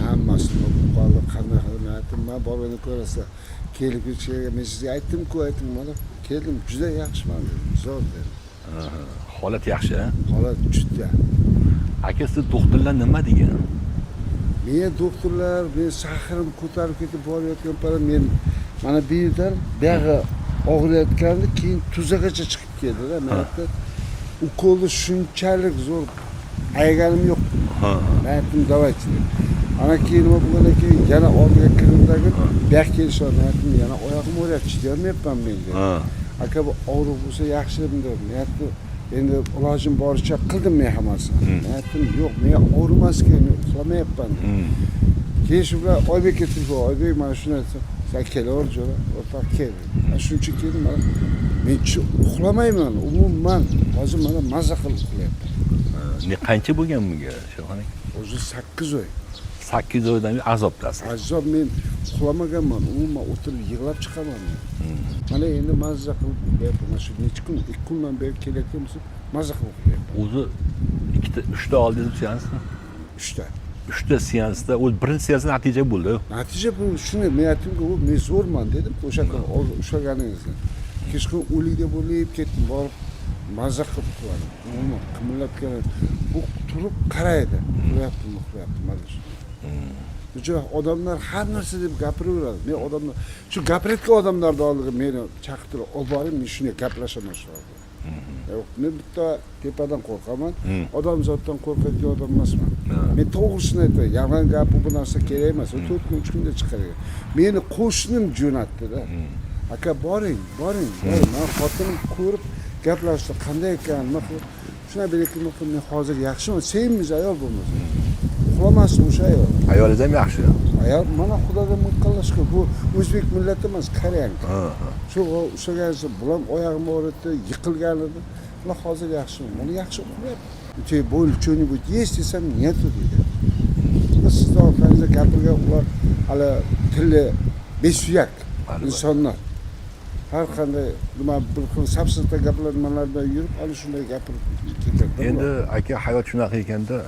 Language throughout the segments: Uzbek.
Hammasi nima bo'lib qoldi, qanday qilib? Men aytdim, man borganda ko'rasizlar. Kelib ketishga men sizga aytdim-ku, aytdim, mana keldim, juda yaxshiman dedim, zo'r dedim. Holat yaxshi, a? Holat juda. Aka, siz doktorlar nima degan? Menga doktorlar, men сахар im ko'tarib ketib borayotgan payt, men mana bu yerdan buyog'i og'riyotgandi, keyin tuzagacha chiqib keldida. Men aytdim, ukolni shunchalik zo'r ayaganim yo'q. Men aytdim, давайте deb. Ana keyin nima bo'lgandan keyin yana oldiga kirdimdagi, buyoq kelishadi. Men aytdim, yana oyog'im og'riyapti, chidolmayapman men dedim. Aka, bu og'riq bo'lsa yaxshi dedim. Men aytdim, endi ilojim boricha qildim men hammasini. Men aytdim, yo'q, men og'rimas kerak, men uxlamayapman dedim. Keyin shu bilan Oybekka telefon, Oybek, mana shuni aytsam, sen kelaver, jo'ra, o'rtoq, kel. Man shuning uchun keldim, mana men uxlamayman umuman. Hozir mana maza qilib uxlayapman. Ne qancha bo'lgan bunga, Sherxon aka? O'zi 8 oy. 8 oydan beri azobdasiz. Azob, men uxlamaganman, umuman o'tirib yig'lab chiqaman men. Mana endi mazza qilib uxlayapman. Mana shu necha kun, 2 kundan beri kelayotgan bo'lsam, mazza qilib uxlayapman. O'zi ikkita, uchta oldingiz seansni? 3 ta. Uchta seansda, o'zi birinchi seansda natija bo'ldi. Natija bu shuni men aytdimki, u men zo'rman dedim o'sha kuni ushlaganingizda. Kechqurun o'lik deb o'ylab ketdim, borib maza qilib uxladim. Umuman qimillab keladi. Bu turib qaraydi. Uxlayaptimi, uxlayapti mana shu. O'sha odamlar har narsa deb gapiraveradi. Men odamlar, shu gapirayotgan odamlarni oldiga meni chaqirtirib olib boring, men shunday gaplashaman shular bilan. Yo'q, men bitta tepadan qo'rqaman. Odamzoddan qo'rqadigan odam emasman. Men to'g'risini aytaman, yolg'on gap bu narsa kerak emas. U 4 kun, 3 kunda chiqar ekan. Meni qo'shnim jo'natdi-da. Aka, boring, boring, boring. Man xotinim ko'rib gaplashdi, qanday ekan, nima qilib. Shunday berib nima qilib, men hozir yaxshiman, semiz ayol bo'lmasa. Uxlamasdi o'sha ayol. Ayolingiz ham yaxshi. Ayol mana Xudoga ming qillar shukur. Bu o'zbek millati emas, koreyanka. Shu o'shagan bular oyog'im og'ritdi, yiqilgan edi. Mana hozir yaxshiman. Mana yaxshi uxlayapti. У тебя боль что-нибудь есть desam, нету deydi. Sizni orqangizda gapirgan ular hali tili besuyak insonlar. Har qanday nima bir xil safsata gaplar nimalar bilan yurib, ana shunday gapirib ketadi. Endi aka, hayot shunaqa ekanda,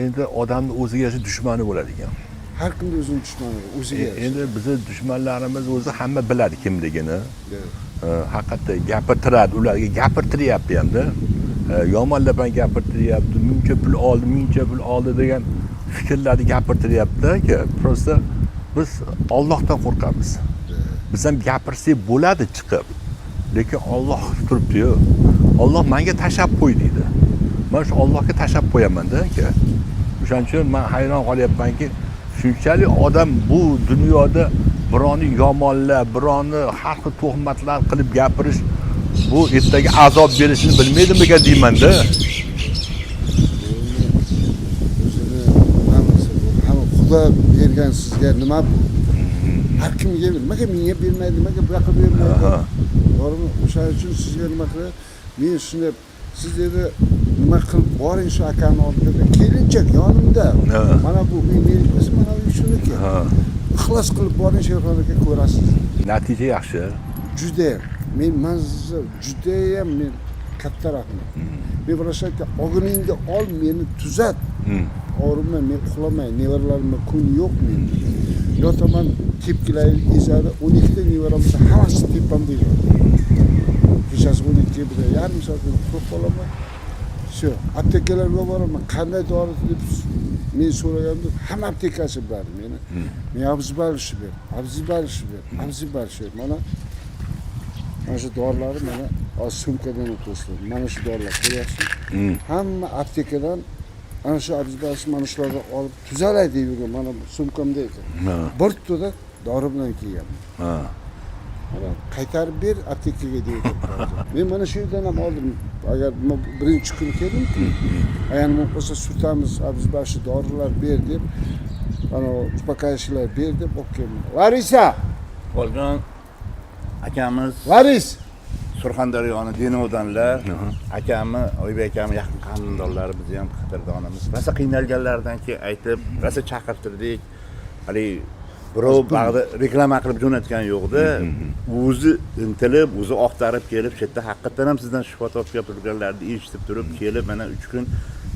endi odamni o'ziga yarasha dushmani bo'ladi ekan. Har kimni o'zini dushmani bor, o'ziga yarasha. Endi bizni dushmanlarimiz o'zi hamma biladi kimligini. Haqiqatda gapirtiradi, ularga gapirtiryapti hamda. Yomonlab ham gapirtiryapti, muncha pul oldi, muncha pul oldi degan fikrlarni gapirtiryapti aka. Просто biz Ollohdan qo'rqamiz. Biz ham gapirsak bo'ladi chiqib. Lekin Olloh turibdi-yu. Olloh menga tashlab qo'y deydi. Man shu Allohga tashlab qo'yaman-da aka. O'shaning uchun man hayron qolyapmanki, shunchalik odam bu dunyoda birovni yomonlab, birovni har xil tuhmatlar qilib gapirish bu ertaga azob berishini bilmaydimikan deyman-da. O'zini hammasi bu, hamma Xudo bergan sizga nima bu? Har kimga, nimaga menga bermaydi, nimaga bu yoqqa bermaydi? To'g'rimi? O'shaning uchun sizga nima qiladi? Men shunday siz dedi, nima qilib boring shu akani oldiga, kelinchak yonimda. Mana bu uy meniki bo'lsa, mana uy shuniki. Ixlos qilib boring, Sherxon aka, ko'rasiz. Natija yaxshi. Judayam. Men mazza, judayam men katta rahmat. Men vrachlarga og'ringni ol, meni tuzat. Og'rimman, men uxlamay, nevaralarimga kun yo'q menda. Yotaman, tepkilar ezadi. 12 ta nevaram bo'lsa, hammasi tepamda yuradi. Kechasi 12 bir yarim soat uxlab qolaman. Всё, aptekalarga boraman. Qanday dori deb men so'raganimda hamma aptekasi biladi meni. Men обезболивающий ber, обезболивающий ber, обезболивающий ber. Mana mana shu dorilarni mana hozir sumkadan o'tkazdim. Mana shu dorilar ko'ryapsiz. Hamma aptekadan ana shu обезболивающий mana shularni olib tuzalay deb yurgan mana bu sumkamda ekan. Bir to'da dori bilan kelganman. Mana qaytarib ber aptekaga deydi. Men mana shu yerdan ham oldim. Agar birinchi kun keldim-ku, ayam bo'lib qolsa surtamiz, обезболивающий dorilar ber deb, mana успокаивающий lar ber deb olib keldim. Larisa! Qolgan akamiz Laris! Surxondaryoni Denovdanlar, akamni, Oybek akamni yaqin qarindonlari, bizni ham qadrdonimiz. Rosa qiynalganlaridan keyin aytib, rosa chaqirtirdik. Haligi birov bag'da reklama qilib jo'natgan yo'qda. O'zi intilib, o'zi oqtarib kelib, shu yerda haqiqatdan ham sizdan shifo topib gapirganlarini eshitib turib kelib, mana 3 kun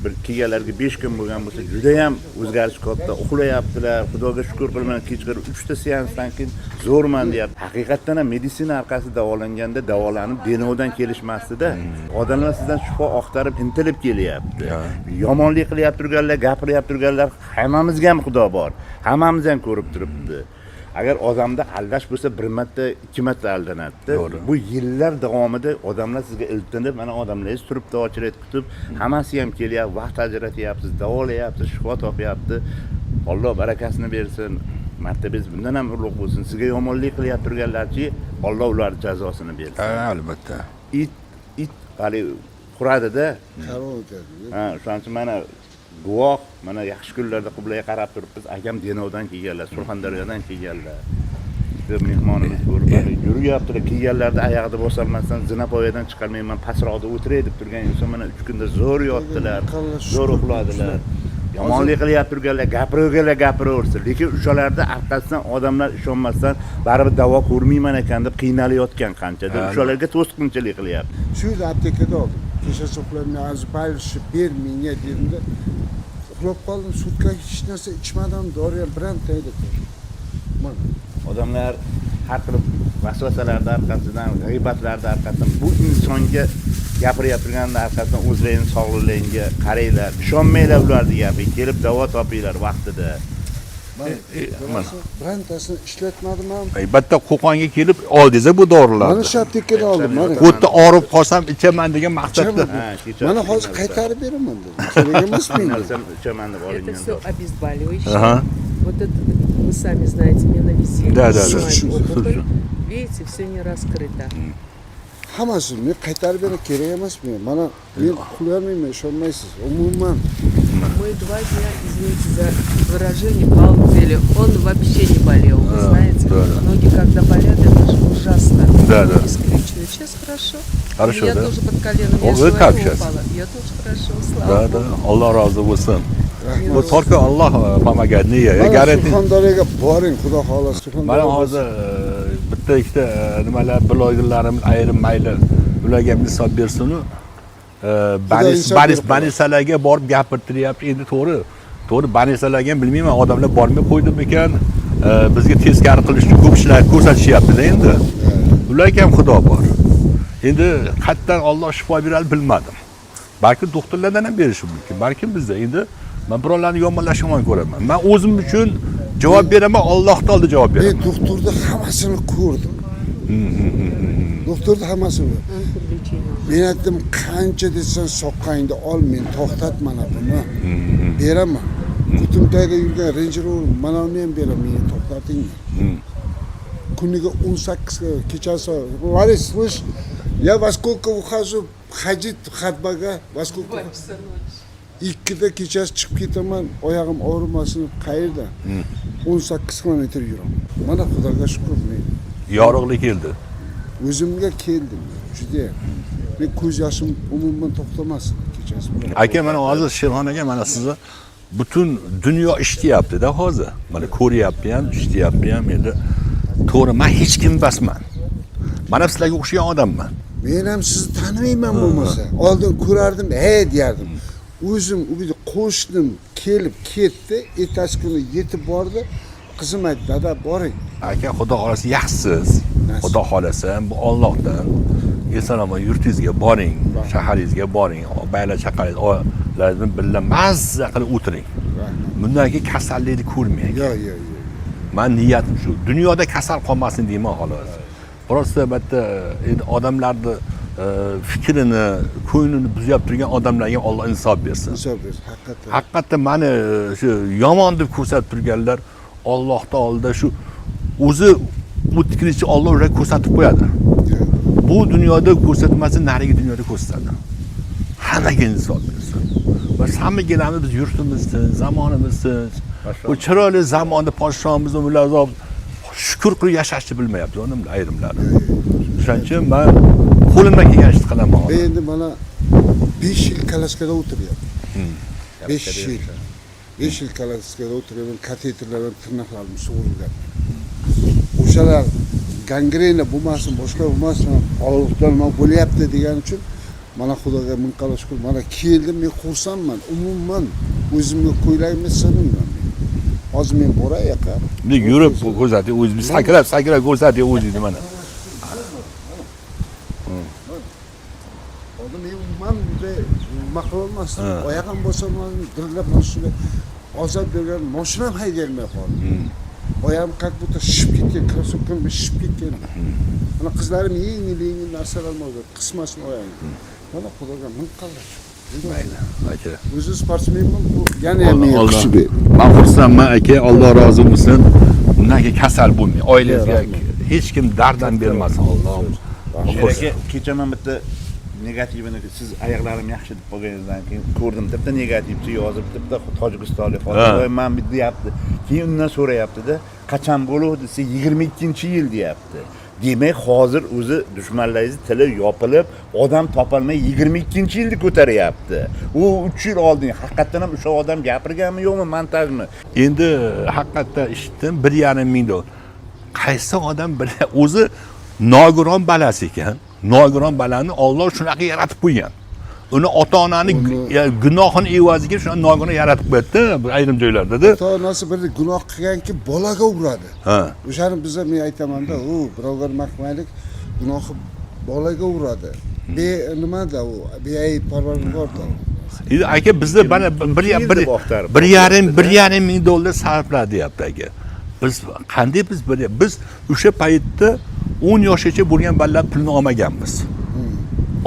Bir kelganlarga 5 kun bo'lgan bo'lsa, juda ham o'zgarish katta. Uxlayaptilar, Xudoga shukur qilaman, kechqurun 3 ta seansdan keyin zo'rman deyapti. Haqiqatdan ham meditsina orqasida davolanganda davolanib denovdan kelishmasdida. Odamlar sizdan shifo oqtarib intilib kelyapti. Yomonlik qilyapti turganlar, gapiryapti turganlar, hammamizga ham Xudo bor. Hammamiz ham ko'rib turibdi. Agar odamda aldash bo'lsa, bir marta, ikki marta aldanadi. To'g'ri. Bu yillar davomida odamlar sizga iltinib, mana odamlaringiz turibdi очередь kutib, hammasi ham kelyapti, vaqt ajratyapsiz, davolayapsiz, shifo topyapti. Alloh barakasini bersin. Martabangiz bundan ham ulug' bo'lsin. Sizga yomonlik qilyapti turganlarchi, Alloh ular jazosini bersin. Ha, albatta. It haligi quradida. Korona o'tadi. Ha, o'shaning uchun mana guvoh, mana yaxshi kunlarda qiblaga qarab turibmiz. Akam Denovdan kelganlar, Surxondaryodan kelganlar. Bir mehmonimiz ko'rib, yuryaptilar, kelganlarda oyog'ida bosolmasdan zinapoyadan chiqolmayman, pastroqda o'tiray deb turgan inson mana 3 kunda zo'r yotdilar, zo'r uxladilar. Yomonlik qilyapti turganlar, gapiraverganlar gapiraversin, lekin o'shalarda orqasidan odamlar ishonmasdan baribir davo ko'rmayman ekan deb qiynalayotgan qanchadir. O'shalarga to'sqinchilik qilyapti. Shu yerda aptekada oldim. Kechasi uxlamay обезболивающий ber menga dedimda, uxlab qoldim. Sutka hech narsa ichmadim, dori ham bironta edi. Mana odamlar har xil vasvasalarni orqasidan, g'iybatlarni orqasidan bu insonga gapiryapti turganni orqasidan o'zlaringni sog'liqlaringga qaranglar, ishonmanglar ularni gapiga, kelib davo topinglar vaqtida. Mana Mana. birontasini ishlatmadim ham. Albatta Qo'qonga kelib oldingiz bu dorilarni. Mana shu aptekadan oldim. Mana. Bu yerda og'rib qolsam ichaman degan maqsadda. Ha, kecha Mana hozir qaytarib beraman dedim. Kerak emas menga. Qiynalsam ichaman deb Это olingan. все обезболивающее. Ага. Вот это, вы сами знаете, меновизин. Да. Снимает опухоль. Слушай. Видите, все не раскрыто. Hammasini men qaytarib beraman, kerak emas menga. Mana men uxlayolmayman, ishonmaysiz. Umuman. Мы 2 дня, извините за выражение, балдели. Он вообще не болел, вы знаете. Да. Ноги когда болят, это же ужасно. Да. Ноги скрючивают. Сейчас хорошо. Хорошо, У меня да? тоже под коленом. О, Я вы с как войны сейчас? упала. Я тоже хорошо, слава Да, да. Богу. Alloh rozi bo'lsin. Bu только Alloh помогает. Не я. Mana Гарантия. Surxondaryoga boring, xudo xohlasa. Mana hozir bitta ikkita nimalar blogerlarimiz ayrim mayli ularga ham insof bersinu. Banis insof banis berib qo'yadi. Banisalarga borib gapirtiryapti. Endi to'g'ri. To'g'ri banisalarga ham bilmayman, odamlar bormay qo'ydimikan? Bizga teskari qilish uchun ko'p ishlar ko'rsatishyapti-da endi. Ularga ham xudo bor. Endi qayerdan Alloh shifo beradi bilmadim. Balki doktorlardan ham berishi mumkin. Balkim bizda endi men birovlarni yomonlashni yomon ko'raman. Men o'zim uchun javob beraman, Allohning oldida javob Men beraman. doktorni hammasini ko'rdim. Doktorni hammasini. Онколечение. Men aytdim, qancha desan soqqangni ol, men to'xtat mana buni. Beraman. Kutumtayda yurgan Range Rover mana uni ham beraman, meni to'xtating. Kuniga 18 kechasi Ларис, слышь, я во сколько ухожу ходить ходьбага, во сколько? 2 часа ночи. 2da kechasi chiqib ketaman, oyog'im og'rimasin qayerda? 18 kilometr yuraman. Mana Xudoga shukur, men Yorug'lik keldi. O'zimga keldim judayam. Men ko'z yoshim umuman to'xtamas kechasi. Aka, mana hozir Sherxon aka, mana sizni butun dunyo eshityapti-da hozir. Mana ko'ryapti ham, eshityapti ham endi. To'g'ri, men hech kim emasman. Mana sizlarga o'xshagan odamman. Men ham sizni tanimayman bo'lmasa. Oldin ko'rardim, hey deyardim. O'zim u yerda qo'shnim kelib ketdi, ertasi kuni yetib bordi. Qizim aytdi, dada boring. Aka, xudo xohlasa yaxshisiz. Nasib. Xudo xohlasa bu Allohdan eson omon yurtingizga boring, shaharingizga boring, bayla chaqangiz, oilangizni birga mazza qilib o'tiring. Bundan keyin kasallikni ko'rmang. Yo'q, yo'q, yo'q. Man niyatim shu. Dunyoda kasal qolmasin deyman xolos. Просто bitta endi odamlarni fikrini, ko'nglini buzyap turgan odamlarga Alloh insof bersin. Insof bersin, haqiqatdan. Haqiqatda mani shu yomon deb ko'rsatib turganlar Allohning oldida shu o'zi o'tkirichi Alloh ularga ko'rsatib qo'yadi. Bu dunyoda ko'rsatmasa, narigi dunyoda ko'rsatadi. Hammaga insof bersin. Va hammaga biz yurtimiz tinch, zamonimiz tinch. Bu chiroyli zamonda podshomizni ular shukur qilib yashashni bilmayapti odamlar ayrimlari. O'shaning uchun man qo'limdan kelgan ishni qilaman. Men endi mana 5 yil kolaskada o'tiryapman. 5 yil. 5 yil kolaskada o'tiryapman, kateterlar bilan tirnoqlarim sug'urilgan. O'shalar gangrena bo'lmasin, boshqa bo'lmasin, og'riqdan nima bo'lyapti degani uchun Mana xudoga ming qala shukur, mana keldim, men xursandman. Umuman o'zimga ko'ylagimni sig'mayman men. Hozir men boray yoqqa. Bunday yurib ko'rsating o'zingiz, sakrab sakrab ko'rsating o'zingizni mana. Oldin men umuman bunday nima qilolmasdim. Oyog'im bosolmasdim, dirillab mana shunday azob bergan mashinam haydayolmay qoldim. Oyog'im как будто shishib ketgan, krossovkam shishib ketgan. Mana qizlarim yengil yengil narsalar oldi, qismasin oyog'imni. Mana xudoga ming qala shukur. Mayli, aka. O'zi sportsmenman, bu yana ham menga Alloh- kuch berdi. Man xursandman aka, Alloh rozi bo'lsin. Undan keyin kasal bo'lmang. Oilangizga hech kim dard ham bermasin Allohim. Sher aka, kecha man bitta negativini, siz oyoqlarim yaxshi deb qolganingizdan keyin ko'rdim, bitta negativchi yozib, bitta tojikistonlik xotin, "Voy, man deyapti." Keyin undan so'rayapti-da, qachon bo'luvdi desa, 22-yil deyapti. Demak, hozir o'zi dushmanlaringiz tili yopilib, odam topolmay 22-yilni ko'taryapti. U 3 yil oldin haqiqatdan ham o'sha odam gapirganmi yo'qmi, montajmi? Endi haqiqatda eshitdim, 1,5 ming dollar. Qaysi odam bir o'zi nogiron balasi ekan. Nogiron balani Alloh shunaqa yaratib qo'ygan. Uni ota-onani gunohini evaziga shuni nogiron yaratib qo'yadi ayrim joylarda-da. Ota onasi bir gunoh qilganki, bolaga uradi. Ha. O'shani biza men aytamanda, u birovga nima qilmaylik, gunohi bolaga uradi. Be nimada u? Beayb parvardigorda. Endi aka bizda mana bir Yil bir deb oqtarib 1,5 ming dollar sarfladi deyapti aka. Biz qanday biz o'sha paytda 10 yoshgacha bo'lgan bolalar pulni olmaganmiz.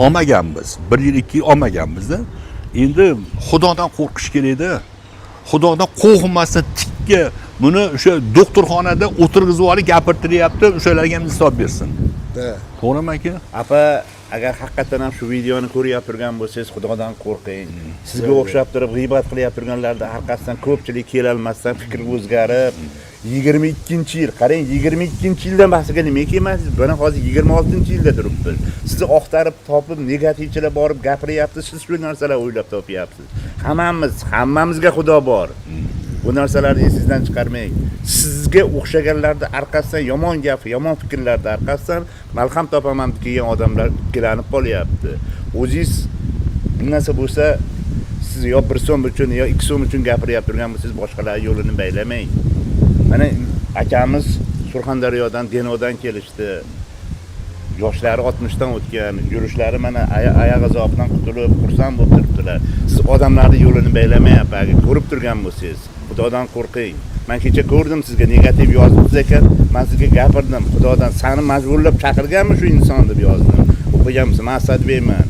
Olmaganmiz. 1 yil 2 yil olmaganmiz-da. Endi Xudodan qo'rqish kerak-da. Xudodan qo'rqmasa tikka buni o'sha doktorxonada o'tirg'izib olib gapirtiryapti, o'shalarga ham insof bersin. Da. To'g'rimi aka? Apa, agar haqiqatdan ham shu videoni ko'ryapti turgan bo'lsangiz, Xudodan qo'rqing. Sizga o'xshab turib g'iybat qilyapti turganlarni orqasidan ko'pchilik kelolmasdan fikri o'zgarib, 22-yil, qarang, 22-yildan bahsiga nima kelmadingiz? Mana hozir 26-yilda turibmiz. Sizni oqtarib topib, negativchilar borib gapiryapti, siz shu narsalar o'ylab topyapsiz. Hammamiz, hammamizga Xudo bor. Bu narsalarni esingizdan chiqarmang. Sizga o'xshaganlarni orqasidan yomon gap, yomon fikrlarni orqasidan malham topaman deb kelgan odamlar ikkilanib qolyapti. O'zingiz bir narsa bo'lsa, siz yo 1 so'm uchun yo 2 so'm uchun gapiryapti turgan bo'lsangiz, boshqalar yo'lini baylamang. Mana akamiz Surxondaryodan, Denovdan kelishdi. Yoshlari 60 dan o'tgan, yurishlari mana oyoq azobidan qutulib, xursand bo'lib turibdilar. Siz odamlarning yo'lini baylamayapti, agar ko'rib turgan bo'lsangiz, Xudodan qo'rqing. Men kecha ko'rdim, sizga negativ yozibsiz ekan, men sizga gapirdim. Xudodan seni majburlab chaqirganmi shu inson deb yozdim. O'qiganmisiz? Men Asadbekman.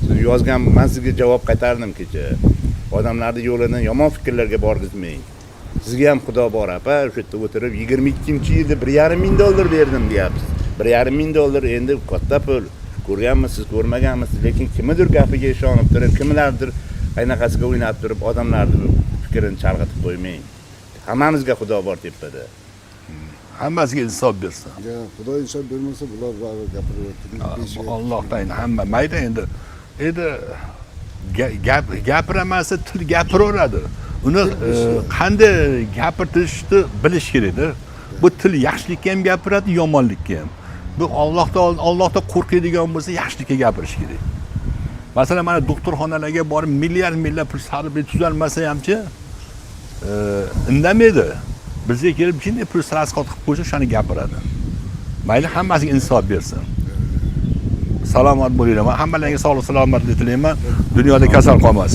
Siz yozgan, men sizga javob qaytardim kecha. Odamlarning yo'lini yomon fikrlarga borgizmang. Sizga ham Xudo bor, apa, o'sha yerda o'tirib 22-yilda 1,5 ming dollar berdim deyapsiz. 1,5 ming dollar endi katta pul. Ko'rganmisiz, ko'rmaganmisiz, lekin kimnidir gapiga ishonib turib, kimlardir qaynaqasiga o'ynab turib, odamlarning fikrini chalg'itib qo'ymang. Hammamizga Xudo bor tepada. Hammasiga insof bersin. Ya, Xudo insof bermasa bular baribir gapiryapti. Allohdan hamma mayda endi. Endi gapiramasa til gapiraveradi. Uni qanday gapirtirishni bilish kerakda. Bu til yaxshilikka ham gapiradi, yomonlikka ham. Bu Allohdan qo'rqadigan bo'lsa yaxshilikka gapirish kerak. Masalan, mana doktorxonalarga borib milliard milliard pul sarflab tuzalmasa hamchi, indamaydi. Bizga kelib shunday pul расход qilib qo'ysa, o'shani gapiradi. Mayli, hammasiga insof bersin. Salomat bo'linglar. Men hammalaringga sog'lik, salomatlik tilayman. Dunyoda kasal qolmasin.